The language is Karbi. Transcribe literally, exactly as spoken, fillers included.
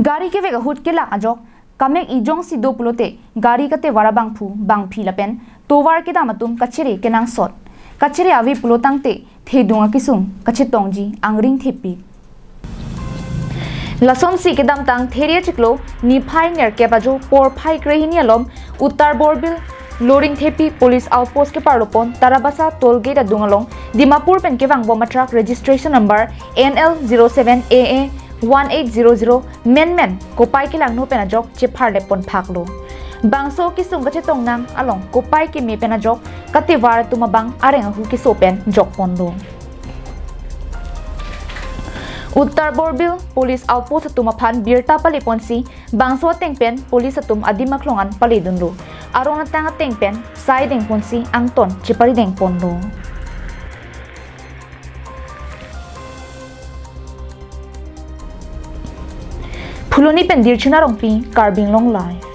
Gari kevek ahut kelak ajok kamek ijongsi do pulote gari katevar abangphu bangphi lapen tovar kedam atum kachere kenangsot. Kachere ave pulo tangte thedung akesung kachetongji angring thepik. Lasonsi kedamtang Theria chiklo niphai nerkep ajo porphai krehini alom Uttar Borbil Loringthepi Police Outpost keparlopon Tarabasa toll gate adung along Dimapur pen kevangbom a truck registration number N L zero seven A A one eight zero zero menmen kopai kelangno pen ajok chepharlepon phaklo. Bangso kesung kachetongnang along kopai keme pen ajok katevar atum abang areng ahu keso pen jokponlo. Uttar Borbil Police Outpost atum aphan birta paleponsi bangso ateng pen police atum adim aklong an paledunlo. Arong atang ateng pen sai dengponsi angton cheparidengponlo. Phuloni pen Dirchuna Rongpi, Karbi Anglong Live.